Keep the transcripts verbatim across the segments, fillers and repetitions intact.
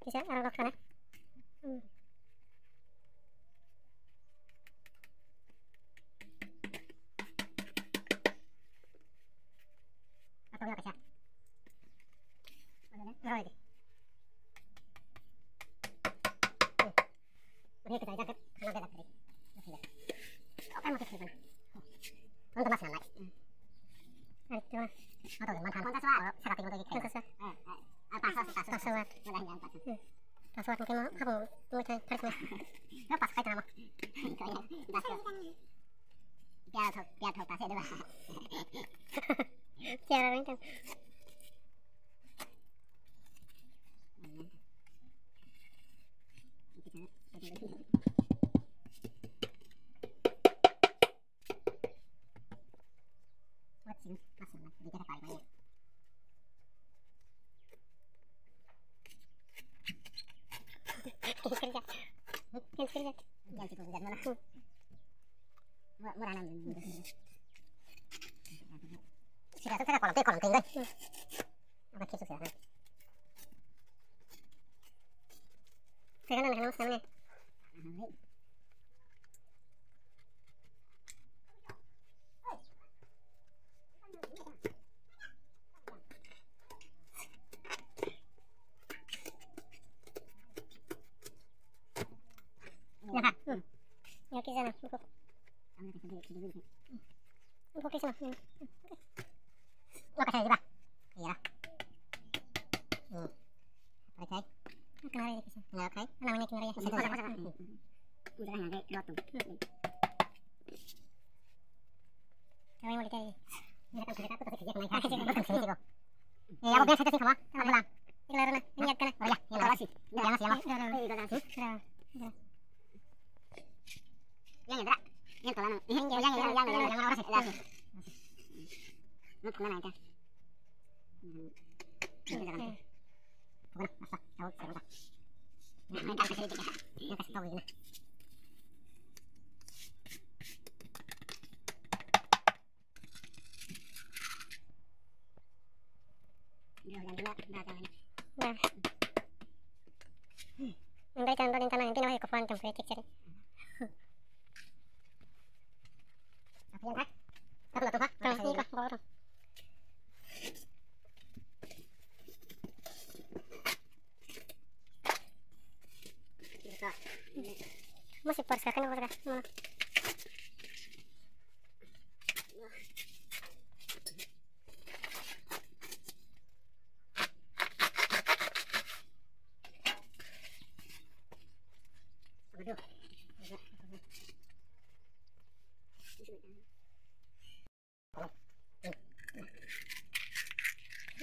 Kisa arang rok sana. Hmm. Apa ya kisa? Apa ya? Apa ya? Ini kita ajak ke sana beda tadi. Oke, mau ke sana. Untuk mas nalai. Ayo, coba. Atau mana? Pangkas, Pak. Kalau serapi untuk kita. Pangkas, Pak. Eh, eh, ah, pas, pas, pas, pas. Pas, Pak. Mudah-mudahan pas. Hmm. Pas, Pak, mungkin mau, apa, mau cari, cari sana. Lo pas, kayak nama. Pas, Pak. Biar tau, biar tau, pas, ya, dua. Cara macam. Sira tu kena kolom tei kolom tei dai. Apa kisu sira? Sira na na na. Nah, hmm. Ya, kita nah, cukup. Oke, sama. Hmm. Oke, saya, Pak. Iya. Hmm. Oke. Kenal ya, Pak. Nggak, oke. Namanya kenal ya. Saya, saya, saya. Hmm. Udah, nanti, waktu. Hmm. Kami mau dicari. Ini kan kerja aku, tapi kerja kemana? Kerja kemana? Kerja kemana? Eh, aku biasa kasih kamu. Kamu pulang. Ini lara na. Ini agak kena. Oh, ya, ya, ya. Ya, ya, ya. Eh, udah, udah. Udah, udah. Yang ini, Dra. Yang kalau anu. Yang, yang, yang, yang, yang, yang, orang sih. Lu kemana aja? Hmm. Ini jangan. Bukan, apa? Tahu, sekarang, Pak. Yang kasih tahu ini. Nah. Nang dai tan dai tan nang tin wai ko fan tang pre tik chari. Apa ya, Pak? Apa tuh, Pak? Tang ni ko bor. Masih poriskar kan, poriskar.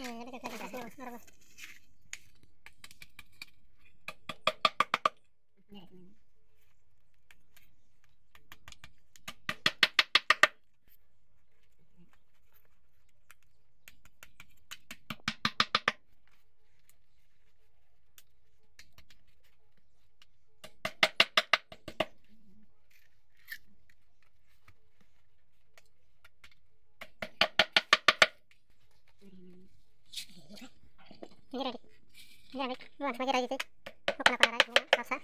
Mana? Aduh. Yang ni, nuan semua kita gitu. Bukan apa lagi, ini apa sih?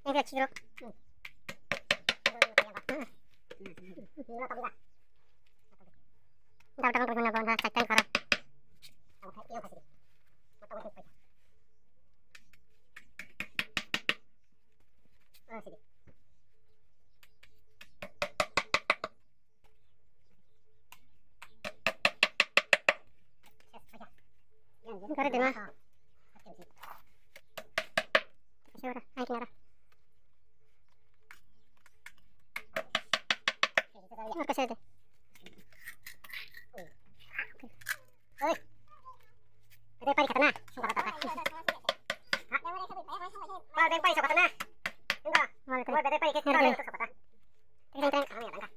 Ini dia ciro. Dapat dapat punya bawah, saya tanya orang. Kare dena. Siapa? Ayo, kenapa? Oke, saya deh. Oi. Bebek pari khatna, sungkar khatna. Ba, bebek pari sungkar khatna. Enggak. Wala tadi. Wala bebek pari kita. Teng, teng. Kami ada enggak?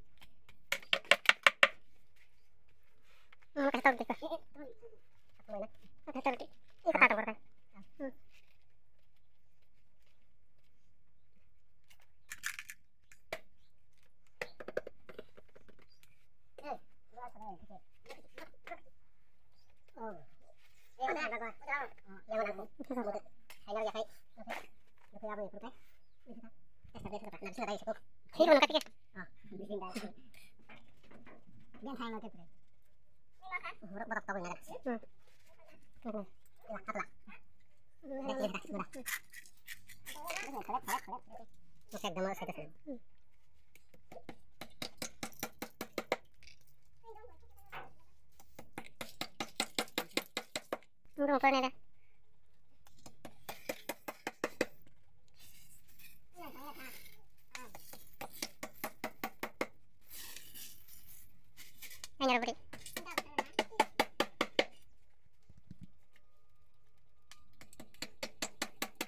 Hmm, kasih tahu deh. Kasih tahu deh. Ini kata tuh kan. Hmm. Nung kau ni dah. Ayo, beri.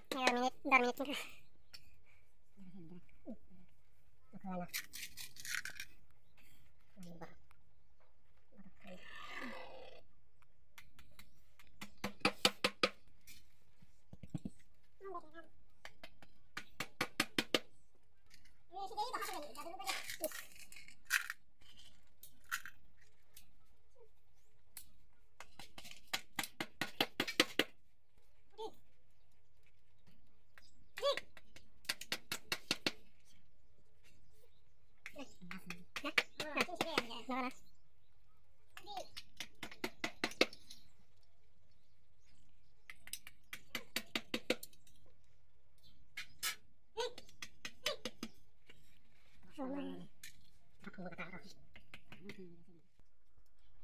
Dua minit, dua minit.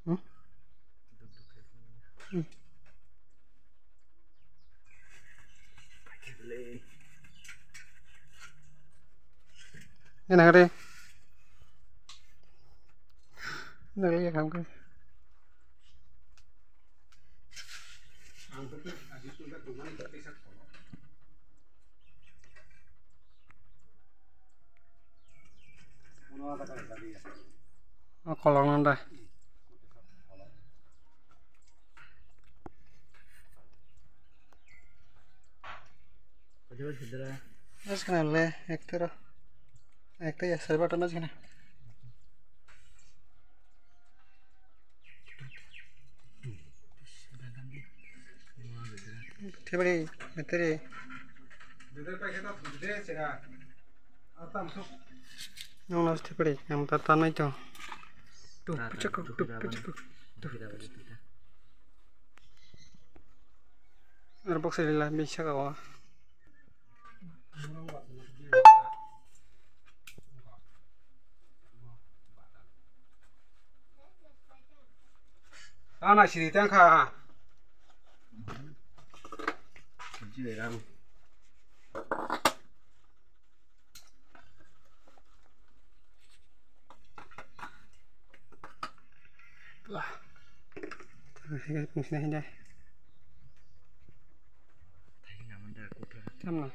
Hmm? Hmm. Ini nang deh. Nang lihat kamu kan. O kolok no da. Eskana le ekte ro. Ekte ya serba to na jina. Thebari, meteri. Nong nas thebari, yang ta tanai to. Tu pucuk, tu pucuk, tu. Ar box lila bisa kawa. Ana siri tang kha. Lah. Terus ini fungsinya ini. Tamna.